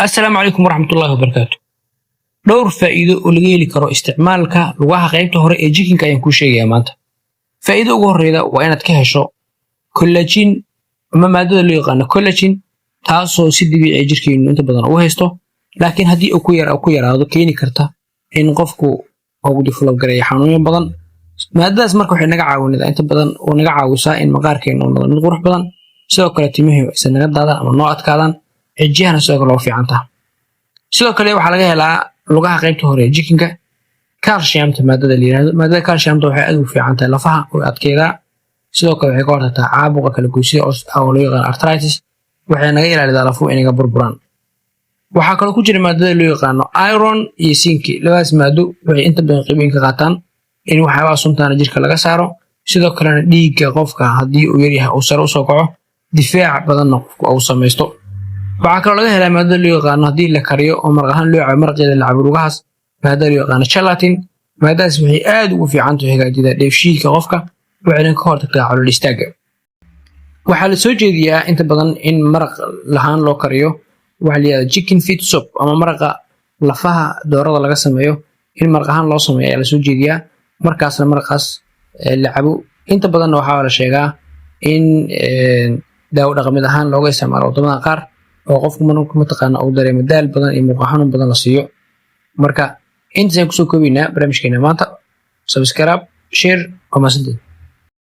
Assalaamu calaykum waraxmatullaahi wabarakaatu. Dhowr faa'iido oo laga heli karo isticmaalka lugaha qaybta hore ee chickenka ayaan kuu sheegayaa maanta. Faa'iido ugu horreyda waa inaad ka hesho collagen ama maadada loo yaqaano collagen, taasoo si dabiici ah jirkeenu inta badan u haysto, laakiin haddii uu ku yaraado keeni karta in qofku uu develop gareeyo xanuunyo badan. Maadadaas marka waxay naga caawinaysaa inta badan oo naga caawisaa in maqaarkeenu uu noqdo mid qurux badan, sidoo kale timuhu aysan naga daadan ama noo adkaadaan, cijiyahana sidoo kale waa fiican taha. Sidoo kale waxaa laga helaa lugaha qaybta hore ee chickenka calciumta maadada la yiraahdo. Maadada calciumta waxay aad ugu fiican tahay lafaha oo adkeedaa, sidoo kale waxay ka hortagtaa caabuqa kala goysyada oo loo yaqaano arthritis, waxay naga ilaalidaa lafuhu inay ga burburaan. Waxaa kaloo ku jira maadada loo yaqaano iron iyo zinc. Labadaas maado waxay inta badan qayb weyn ka qaataan in waxyaabaha suntaana jirka laga saaro, sidoo kalena dhiigga qofka haddii uu yaryahay uu sare usoo kaco, difaac badanna qofku uu samaysto. Waxaa kaloo laga helaa maadada loo yaqaano, haddii la kariyo oo maraq ahaan loo cabo, maraqeeda la cabo lugahaas, maadada loo yaqaano gelatin. Maadadaas waxay aad ugu fiican tahay hagaajida dheefshiidka qofka, waxayna ka hortagtaa calool istaagga. Waxaa la soo jeediyaa inta badan in maraq lahaan loo kariyo, waxa la yihahda chicken feet soup, ama maraqa lafaha doorada laga sameeyo in maraq ahaan loo sameeyo ayaa lasoo jeediyaa, markaasna maraqaas la cabo. Inta badanna waxaa la sheegaa in daawo dhaqameed ahaan looga isticmaalo wadamada qaar, oo qofku marka mataqaana uu dareemo daal badan iyo muuqa xanuun badan la siiyo. Marka intaasaan kusoo koobaynaa barnaamijkeena maanta. Subscribe, share, waa mahadsantiin.